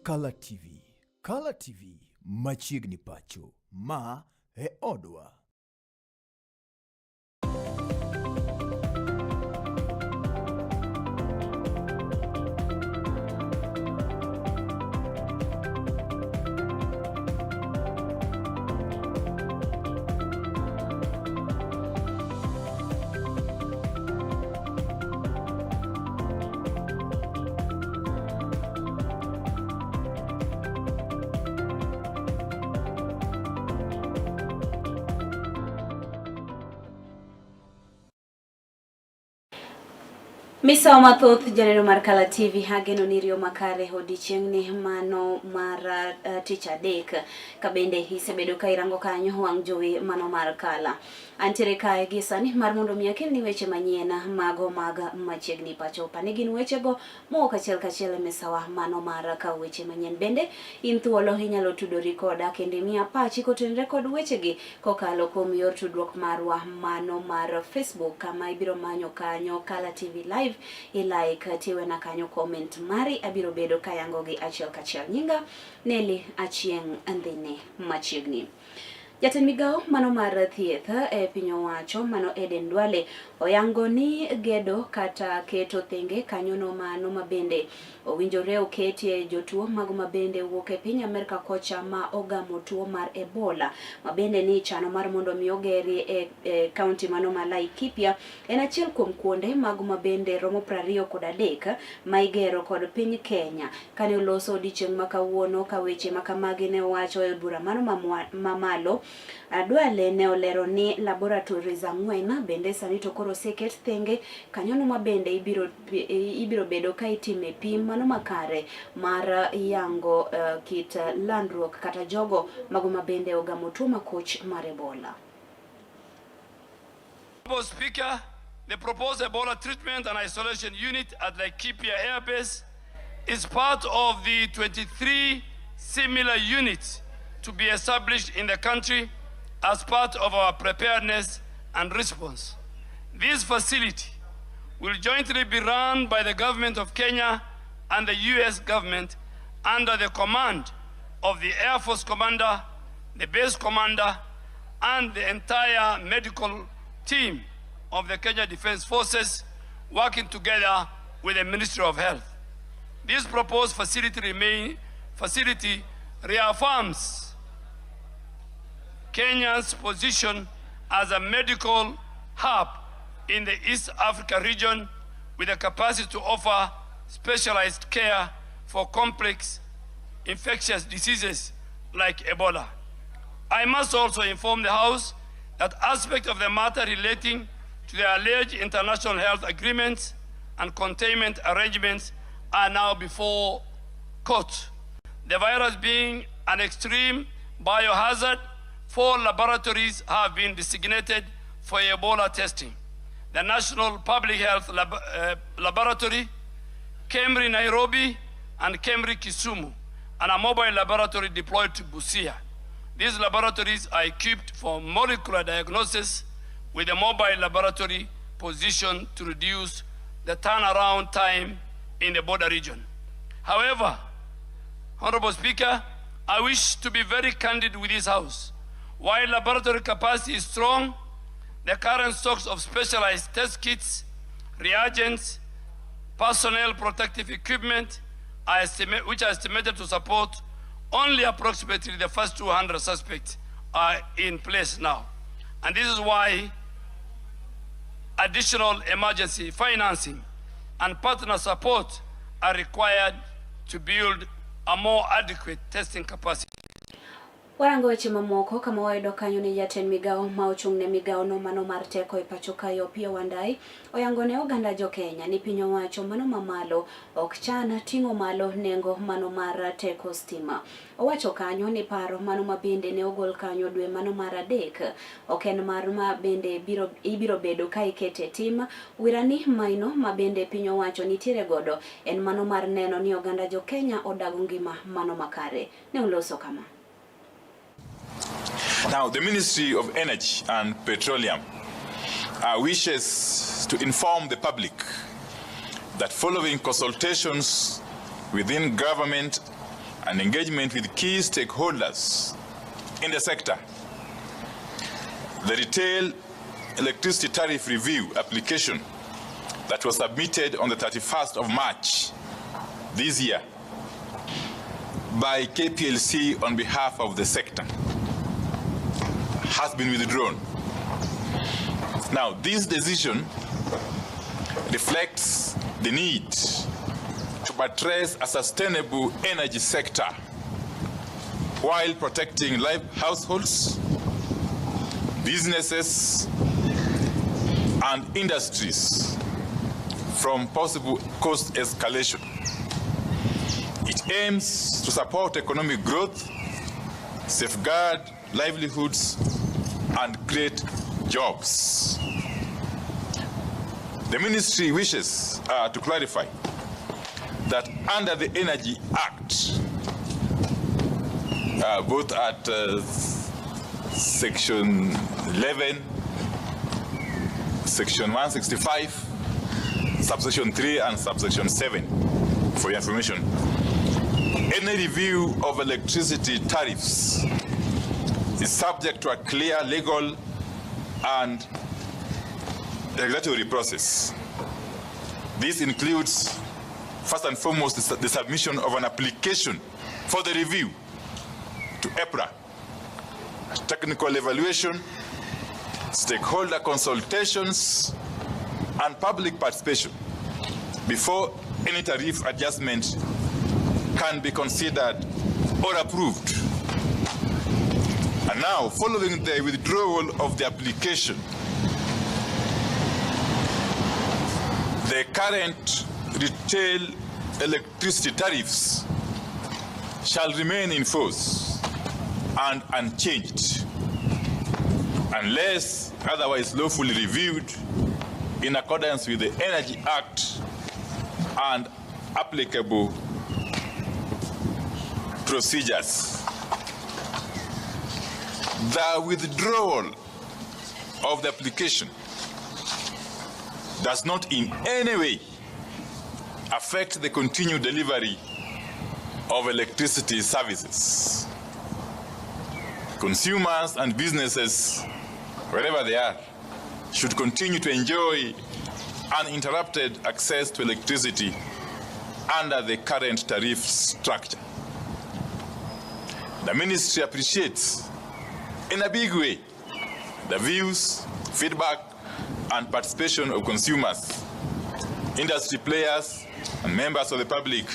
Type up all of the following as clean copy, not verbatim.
Kala TV. Kala TV machiegni pacho. Ma e odwa. Misawa mathoth janeno mar Kala TV ageno ni riyo makare odiechieng'ni mano mar tich adek ka bende isebedo ka irango kanyo wang' jowi mano mar Kala. Antiere kae gi sani mar mondo mi akelni weche manyien mago mag machiegni pacho. Pani gin wechego mowuok achiel kachiel e misawa mano mar kawo weche manyien. Bende in thuolo inyalo tudori koda kendo imiya pachi kotenore kod wechegi kokalo kuom yor tudruok marwa mano mar Facebook kama ibiro manyo kanyo Kala TV Live, i like tiwena kanyo comment mari, abiro bedo kayangogi achiel kachiel. Nyinga Nelly Achieng' Ndhine machiegni. Jatend migawo mano mar thieth e piny owacho mano Eden Duale oyango ni gedo kata keto thenge kanyono mano mabende owinjore oketie jotuo mago mabende wuok e piny Amerka kocha ma ogamo tuo mar Ebola mabende ni chano mar mondo mi ogeri e kaunti mano ma Laikipia en achiel kuom kuonde mago mabende romo 23 ma igero kod piny Kenya. Kane oloso odiechieng' ma kawuono ka weche ma kamagi ne owacho e bura mano mamalo, Duale ne olero ni laboratories 4 bende sani to koro oseket thenge kanyono ma bende ibiro bedo ka itime pim mano makare mar yango kit landruok kata jogo mago ma bende ogamo tuo makoch mar Ebola. Speaker, the proposed Ebola treatment and isolation unit at Laikipia Air Base is part of the 23 similar units to be established in the country as part of our preparedness and response. This facility will jointly be run by the government of Kenya and the US government under the command of the Air Force Commander, the base commander, and the entire medical team of the Kenya Defense Forces, working together with the Ministry of Health. This proposed facility reaffirms Kenya's position as a medical hub in the East Africa region with the capacity to offer specialized care for complex infectious diseases like Ebola. I must also inform the House that aspects of the matter relating to the alleged international health agreements and containment arrangements are now before court. The virus being an extreme biohazard, 4 laboratories have been designated for Ebola testing. The National Public Health Laboratory, Kemri Nairobi, and Kemri Kisumu, and a mobile laboratory deployed to Busia. These laboratories are equipped for molecular diagnosis with a mobile laboratory positioned to reduce the turnaround time in the border region. However, Honorable Speaker, I wish to be very candid with this House. While laboratory capacity is strong, the current stocks of specialized test kits, reagents, personnel protective equipment, which are estimated to support only approximately the first 200 suspects are in place now. And this is why additional emergency financing and partner support are required to build a more adequate testing capacity. Warango weche mamoko kama wayudo kanyo ni jatend migawo ma ochung' ne migawo no mano mar teko e pacho kae Opiyo Wandayi oyango ne oganda jo Kenya ni piny owacho mano mamalo ok chan ting'o malo nengo mano mar teko stima. Owacho kanyo ni paro mano ma bende ne ogol kanyo dwe mano mar 3 ok en mar ma bende ibiro bedo ka ikete tim. Wirani maino ma bende piny owacho nitiere godo en mano mar neno ni oganda jo Kenya odago ngima mano makare. Ne oloso kama. Now, the Ministry of Energy and Petroleum wishes to inform the public that following consultations within government And engagement with key stakeholders in the sector, the retail electricity tariff review application that was submitted on the 31st of March this year by KPLC on behalf of the sector has been withdrawn. Now, this decision reflects the need to buttress a sustainable energy sector while protecting live households, businesses, and industries from possible cost escalation. It aims to support economic growth, safeguard livelihoods, and create jobs. The ministry wishes to clarify that under the Energy Act, both at section 11, section 165, subsection 3, and subsection 7, for your information, any review of electricity tariffs is subject to a clear legal and regulatory process. This includes, first and foremost, the submission of an application for the review to EPRA, technical evaluation, stakeholder consultations, and public participation before any tariff adjustment can be considered or approved. And now, following the withdrawal of the application, the current retail electricity tariffs shall remain in force and unchanged unless otherwise lawfully reviewed in accordance with the Energy Act and applicable procedures. The withdrawal of the application does not in any way affect the continued delivery of electricity services. Consumers and businesses, wherever they are, should continue to enjoy uninterrupted access to electricity under the current tariff structure. The ministry appreciates in a big way the views, feedback, and participation of consumers, industry players, and members of the public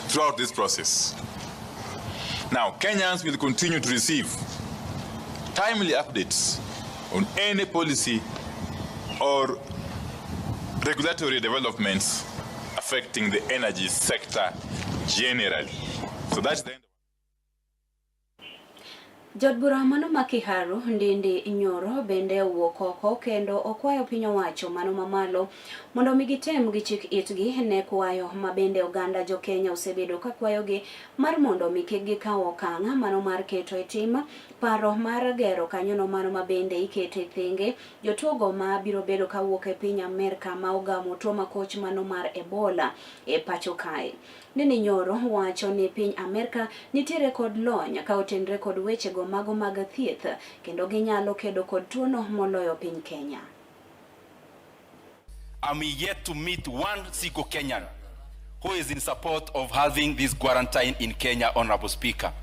throughout this process. Now, Kenyans will continue to receive timely updates on any policy or regulatory developments affecting the energy sector generally. So that's the end. Jaod bura mano ma Kiharu Ndindi Nyoro bende owuok oko kendo okwayo piny owacho mano mamalo mondo mi gitem gichik itgi ne kwayo ma bende oganda jo Kenya osebedo ka kwayogi mar mondo mi kik gikaw okang' mano mar keto e tim paro mar gero kanyono mano ma bende ikete thenge jotuogo ma biro bedo kawuok e piny Amerka ma ogamo tuo makoch mano mar Ebola e pacho kae. Ndindi Nyoro wacho ni piny Amerka nitiere kod lony ka otenre kod wechego mago mag thieth kendo ginyalo kedo kod tuono moloyo piny Kenya. I'm yet to meet one single Kenyan who is in support of having this quarantine in Kenya, Honorable Speaker.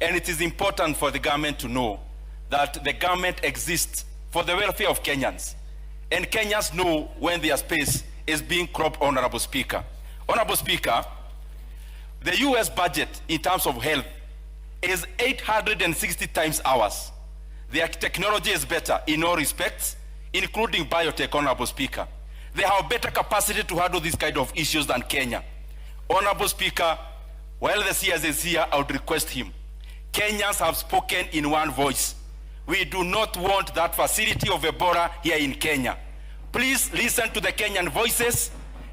And it is important for the government to know that the government exists for the welfare of Kenyans. And Kenyans know when their space is being cropped, Honorable Speaker. Honorable Speaker, the US budget in terms of health is 860 times ours. Their technology is better in all respects, including biotech, Honorable Speaker. They have better capacity to handle these kind of issues than Kenya. Honorable Speaker, while the CS is here, I would request him. Kenyans have spoken in one voice. We do not want that facility of Ebola here in Kenya. Please listen to the Kenyan voices.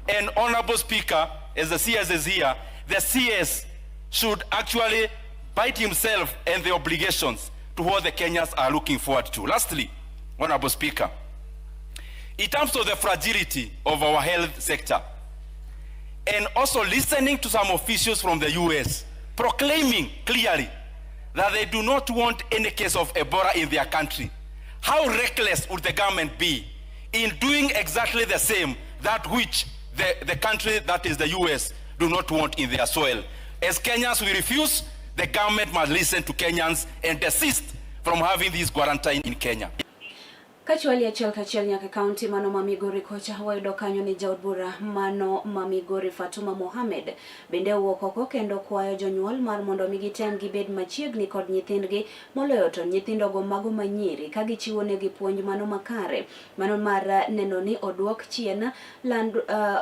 And Honorable Speaker, as the CS is here, the CS should actually bite himself and the obligations to what the Kenyans are looking forward to. Lastly, Honorable Speaker, in terms of the fragility of our health sector, And also listening to some officials from the US proclaiming clearly that they do not want any case of Ebola in their country. How reckless would the government be in doing exactly the same that which the country that is the US do not want in their soil? As Kenyans, we refuse. The government must listen to Kenyans and desist from having this quarantine in Kenya. Kachwali achiel kachiel nyaka kaunti mano ma Migori kocha wayudo kanyo ni jaod bura mano ma Migori Fatuma Mohamed bende owuok oko kendo kwayo jonyuol mar mondo mi gitem gibed machiegni kod nyithindgi moloyo to nyithindogo mago manyiri ka gichiwo negi puonj mano makare mano mar neno ni oduok chien land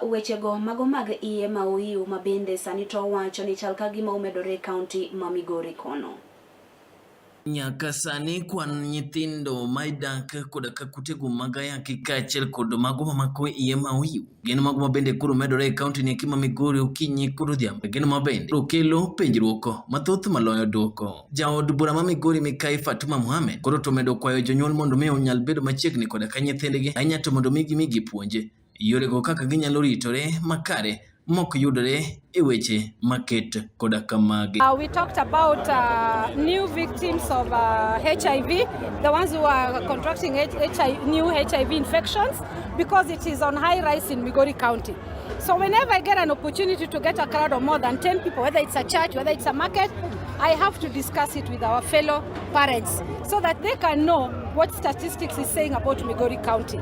wechego mago mag iye ma oiw ma bende sani to wacho ni chal ka gima omedore e kaunti ma Migori kono. Nyaka sani kwan nyithindo maidak koda ka kutego mag ayaki kaachiel kod mago mamako iye ma oiw gin mago mabende koro medore e kaunti ni ma Migori okinyi kod odhiambo gin mabende koro kelo penjruok mathoth maloyo duoko. Jaod bura ma Migori Mikai Fatuma Mohamed koro to omedo kwayo jonyuol mondo mi onyal bedo machiegni koda ka nyithindgi ahinya to mondo mi gimigi puonj yorego kaka ginyalo ritore makare mok yudore e weche maket koda kamagi. We talked about new victims of HIV, the ones who are contracting new HIV infections, because it is on high rise in Migori County. So whenever I get an opportunity to get a crowd of more than 10 people, whether it's a church, whether it's a market, I have to discuss it with our fellow parents so that they can know what statistics is saying about Migori County.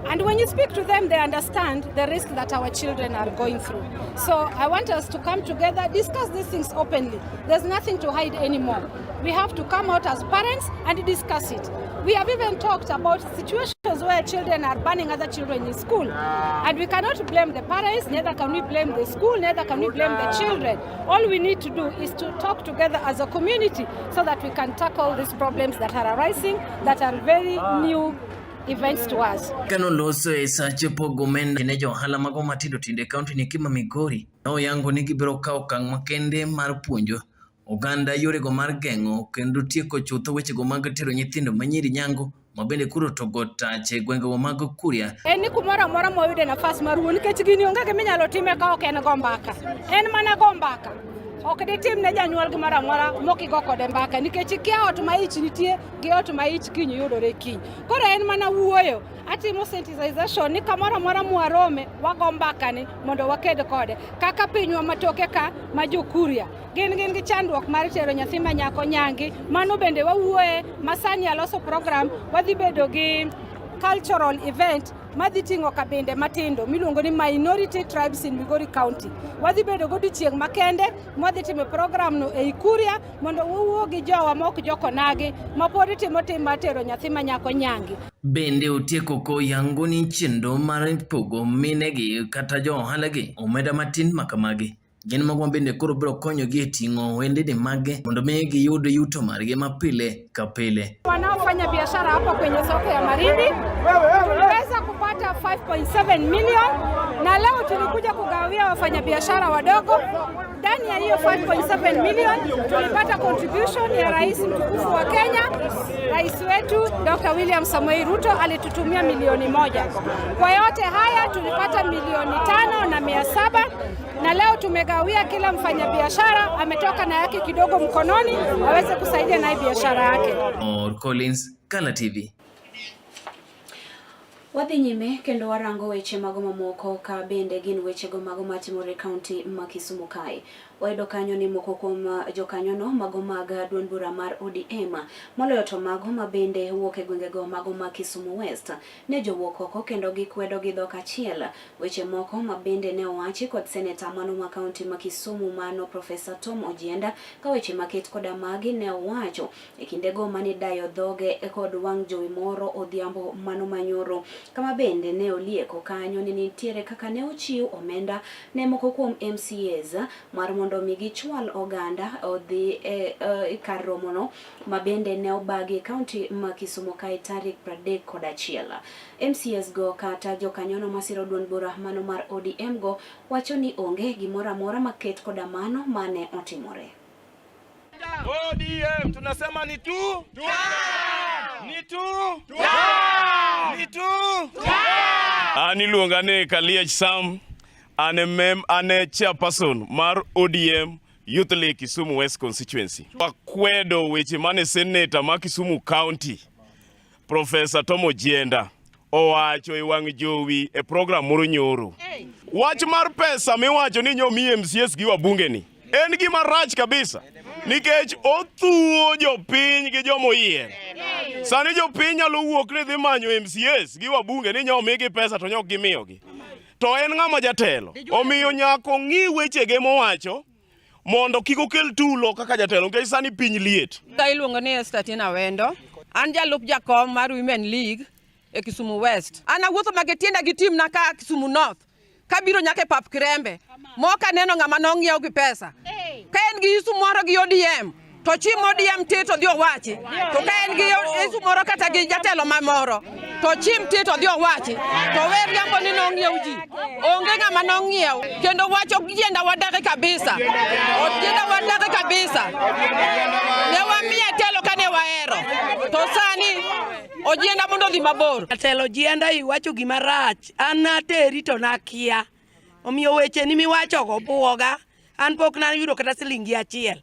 And when you speak to them, they understand the risk that our children are going through. So I want us to come together, discuss these things openly. There's nothing to hide anymore. We have to come out as parents and discuss it. We have even talked about situations where children are banning other children in school. And we cannot blame the parents, neither can we blame the school, neither can we blame the children. All we need to do is to talk together as a community so that we can tackle these problems that are arising, that are very new events to us. Kanoloso e sach pogo omenda ne jo ohala mago matindo tindo e kaunti ni ma Migori noyango ni gibiro kawo okang' makende mar puonjo oganda yorego mar geng'o kendo tieko chutho wechego mag tero nyithindo manyiri nyango ma bende koro togo tach e gwengego mag Kuria. En ni kumoro amora mwayude nafas mar wuo nikech gini onge gima inyalo time ka ok en go mbaka. En mana go mbaka. Ok ditim ne janyuol gimoro amora mok igo kode mbaka nikech ikia ot ma ich nitie gi ot ma ich kiny yudore kiny. Koro en mana wuoyo. Atimo sensitization ni kamoro amora mwarome wago mbaka ni mondo waked kode. Kaka pinywa matoke ka ma jo Kuria gin gi chandruok mar tero nyathi ma nyako nyangi. Mano bende wawuoye ma sani aloso program wadhi bedo gi cultural event madhi ting'o kabinde matindo miluongo ni minority tribes in Migori County. Wadhi bedo godiochieng' makende mwadhi timo program no ei Kuria mondo wawuo gi jowa mok jokonagi ma pod timo tim mar tero nyathi ma nyako nyangi. Bende otieko koyango ni chenro mar pogo minegi kata jo ohala gi omenda matin makamagi gin mago ma bende koro biro konyogi e ting'o ohendni mage mondo mi giyud yuto margi mapile ka pile. Wanaofanya biashara hapa kwenye soko ya Marindi tuliweza kupata 5.7 million na leo tulikuja kugawia wafanyabiashara wadogo. Ndani ya hiyo 5.7 million tulipata contribution ya rais mtukufu wa Kenya, rais wetu Dr. William Samoei Ruto alitutumia milioni 1. Kwa yote haya tulipata 5,700,000 na leo tumegawia kila mfanyabiashara ametoka na yake kidogo mkononi aweze kusaidia naye biashara yake. Or Collins, Kala TV. Wadhi nyime kendo warango weche mago mamoko ka bende gin wechego mago matimore e kaunti ma Kisumu kae. Wayudo kanyo ni moko kuom jokanyono mago mag duond bura mar ODM moloyo to mago ma bende wuok e gwengego mago ma Kisumu West ne jowuok oko kendo gikwedo gi dhok achiel weche moko ma bende ne owachi kod seneta mano ma kaunti ma Kisumu mano Profesa Tom Ojienda ka weche maket koda magi ne owacho e kindego mane dayo dhoge kod wang' jowi moro odhiambo mano manyoro kama bende ne olieko kanyo ni nitiere kaka ne ochiw omenda ne moko kuom MCAs mar mondo mi gichwal oganda odhi e kar romono ma bende ne obagi e kaunti ma Kisumu kae tarik 31. MCAs go kata jokanyono masiro duond bura mano mar ODM go wacho ni onge gimoro amora maket koda mano mane otimore. ODM tunasema ni tu ni tu ni tu. An iluonga ni Kaliech Sam, An e mem an e chairperson mar ODM Youth League Kisumu West Constituency. Wakwedo weche mane senator ma Kisumu County Professor Tom Ojienda owacho e wang' jowi e program moro nyoro. Wach mar pesa miwacho ni nyomi MCAs gi wabunge ni en gima rach kabisa nikech othuo jopiny gi joma oyier. Sani jopiny nyalo wuok ni dhi manyo MCAs gi wabunge ni nyomigi pesa to nyok gimiyogi. To en ng'ama jatelo. Omiyo nyaka ong'i wechege mowacho mondo kik okel tulo kaka jatelo nikech sani piny liet. Ka iluongo ni Esther Tina Wendo. An jalup jakom mar Women League e Kisumu West. An awuotho ma gi tienda gi timna ka Kisumu North kabiro nyaka e pap Kirembe. Mok aneno ng'ama nong'iew gi pesa. Ka en gi isu moro gi ODM to chim ODM ti to dhi owachi. To ka en gi isu moro kata gi jatelo mamoro to chim ti to dhi owachi. To we riambo ni nong'iew ji. Onge ng'ama nong'iew kendo wach Ojienda wadagi kabisa. Ojienda wadagi kabisa. Ne wamiye telo kane wahero. To sani Ojienda mondo odhi mabor. Jatelo Ojienda iwacho gima rach. An nateri to nakia. Omiyo wecheni miwachogo buoga. An pok nayudo kata silingi achiel.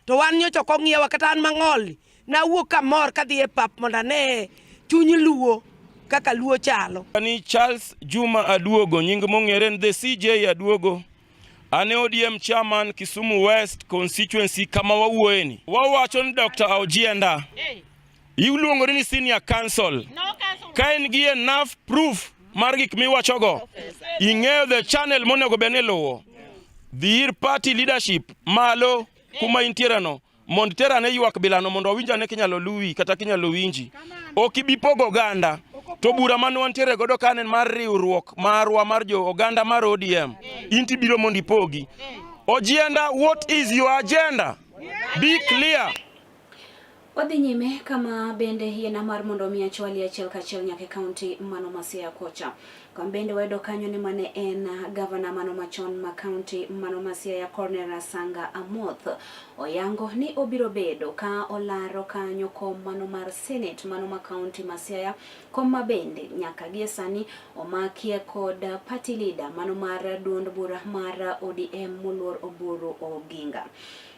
To wan nyocha ok ong'iewa kata an mang'olni. Nawuok kamor kadhi e pap mondo ane chuny luo kaka luo chalo. Ni Charles Juma Aduogo, nying mong'ere ni The CJ Aduogo. An e ODM chairman Kisumu West constituency kama wawuoyeni. Wawacho ni Dr. Ojienda iluongori ni senior counsel. Ka en gi enough proof mar gik miwachogo, ing'eyo the channel monego bed ni iluwo. Dhi ir party leadership malo kuma intiere no mondo iter ane ywak bilano mondo wawinj ane kinyalo luwi kata kinyalo winji. Ok ibi pogo oganda. To bura mane wantiere godo ka en mar riwruok marwa mar jo oganda mar ODM. In tibiro mondo ipogi. Ojienda, what is your agenda? Be clear. Wadhi nyime kama bende yiena mar mondo mi achwali achiel kachiel nyaka e kaunti mano ma Siaya kocha. Kama bende wayudo kanyo ni mane en gavana mano machon ma kaunti mano ma Siaya Cornel Sanga Amoth oyango ni obiro bedo ka olaro kanyo kom mano mar Senate mano ma kaunti ma Siaya, kom ma bende nyaka gie sani omakie kod party leader mano mar duond bura mar ODM moluor Oburu Oginga.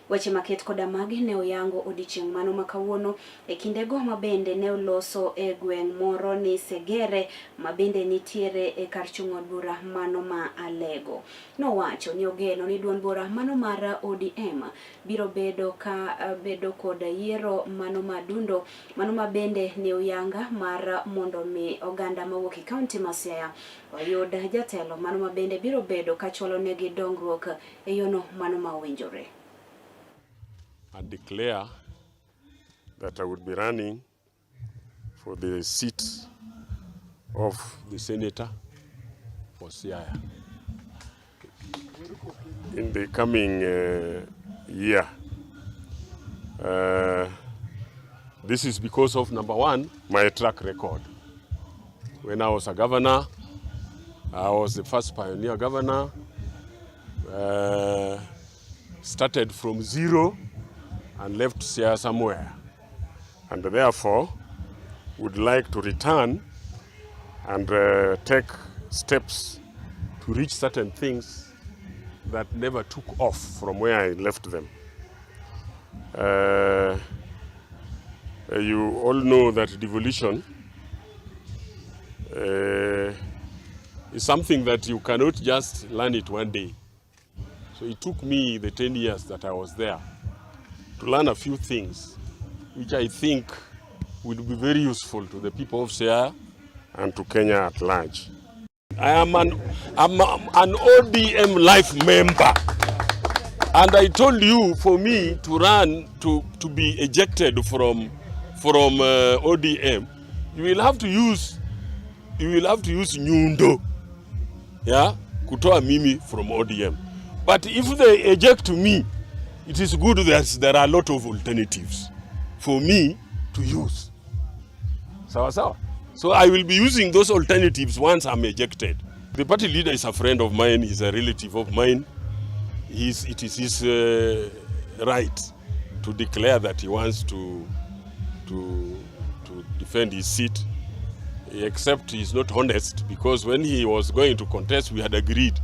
Weche maket koda magi ne oyango odiechieng' mano ma kawuono e kindego ma bende ne oloso e gweng' moro ni Segere ma bende nitiere e kar chung' od bura mano ma Alego. Nowacho ni ogeno ni duond bura mano mar ODM biro bedo ka bedo kod yiero mano ma dundo mano ma bende ne oyanga mar mondo mi oganda mawuok e kaunti ma Siaya oyud jatelo mano ma bende biro bedo ka chwalo negi dongruok e yono mano ma owinjore. I declare that I would be running for the seat of the senator for Siaya in the coming year. This is because of, number one, my track record. When I was a governor, I was the first pioneer governor. Started from zero and left Siaya somewhere. And therefore, would like to return and take steps to reach certain things that never took off from where I left them. You all know that devolution is something that you cannot just learn it one day. So it took me the 10 years that I was there to learn a few things which I think will be very useful to the people of Siaya and to Kenya at large. I'm an ODM life member. And I told you, for me to run, to be ejected from ODM, you will have to use nyundo, yeah, kutoa mimi from ODM. But if they eject me, it is good that there are a lot of alternatives for me to use. Sawa sawa. So I will be using those alternatives once I'm ejected. The party leader is a friend of mine, he's a relative of mine. It is his right to declare that he wants to defend his seat, except he's not honest, because when he was going to contest, we had agreed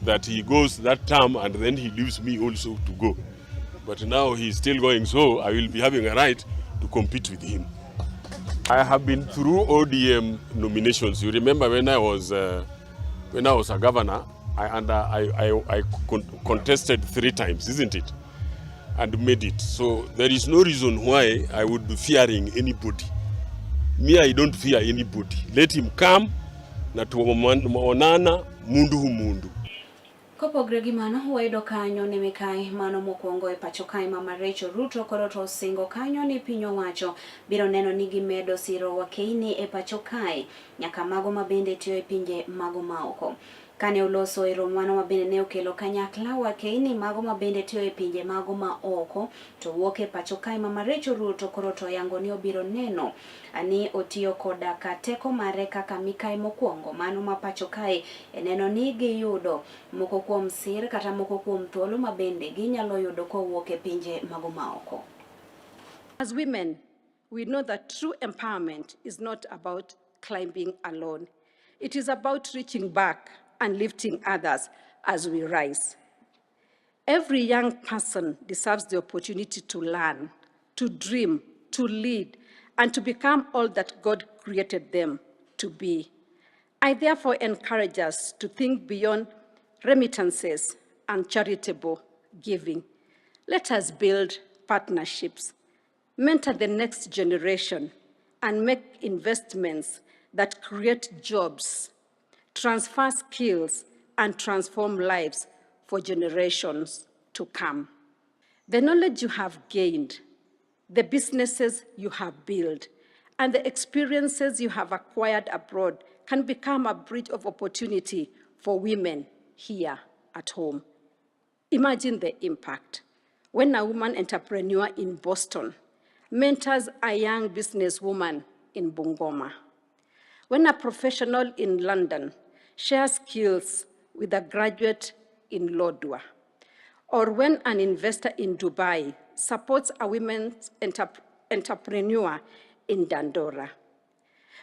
that he goes that term and then he leaves me also to go. But now he's still going, so I will be having a right to compete with him. I have been through ODM nominations. You remember when I was a governor, I, and I contested three times, isn't it? And made it. So there is no reason why I would be fearing anybody. Me, I don't fear anybody. Let him come na tuonana mundu hu mundu. Kopogre gi mano, wayudo kanyo ni mikai mano mokwongo e pacho kae Mama Rachel Ruto koro to osingo kanyo ni piny owacho biro neno ni gimedo siro wakeini e pacho kae nyaka mago mabende tiyo e pinje mago maoko. Kane oloso e romo mano mabende ne okelo kanyakla wakeini mago mabende tiyo e pinje mago ma oko to wuok e pacho kae Mama Rachel Ruto koro to oyango ni obiro neno ni otiyo koda ka teko mare kaka mikai mokwongo mano ma pacho kae e neno ni giyudo moko kuom sir kata moko kuom thuolo ma bende ginyalo yudo kowuok e pinje mago maoko. As women, we know that true empowerment is not about climbing alone. It is about reaching back and lifting others as we rise. Every young person deserves the opportunity to learn, to dream, to lead, and to become all that God created them to be. I therefore encourage us to think beyond remittances and charitable giving. Let us build partnerships, mentor the next generation, and make investments that create jobs, transfer skills, and transform lives for generations to come. The knowledge you have gained, the businesses you have built, and the experiences you have acquired abroad can become a bridge of opportunity for women here at home. Imagine the impact when a woman entrepreneur in Boston mentors a young businesswoman in Bungoma. When a professional in London shares skills with a graduate in Lodwar, or when an investor in Dubai supports a women's entrepreneur in Dandora.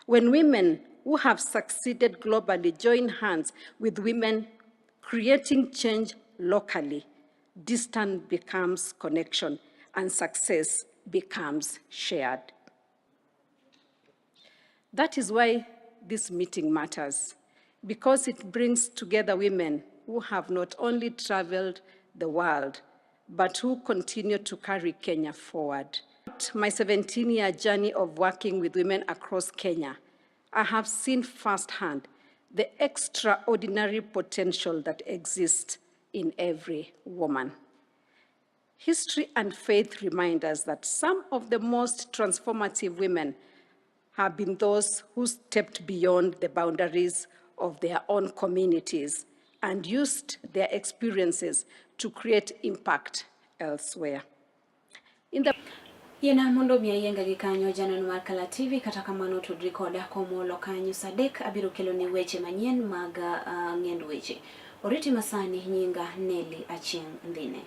When women who have succeeded globally join hands with women creating change locally, distance becomes connection and success becomes shared. That is why this meeting matters, because it brings together women who have not only traveled the world, but who continue to carry Kenya forward. My 17-year journey of working with women across Kenya, I have seen firsthand the extraordinary potential that exists in every woman. History and faith remind us that some of the most transformative women have been those who stepped beyond the boundaries of their own communities and used their experiences to create impact elsewhere. In the Yiena mondo mi ayienga gi kanyo janeno mar Kala TV kata kamano tudri koda komolo kanyo saa adek abiro keloni weche manyien mag ng'end weche. Oriti masani nyinga Nelly Achieng' Ndhine.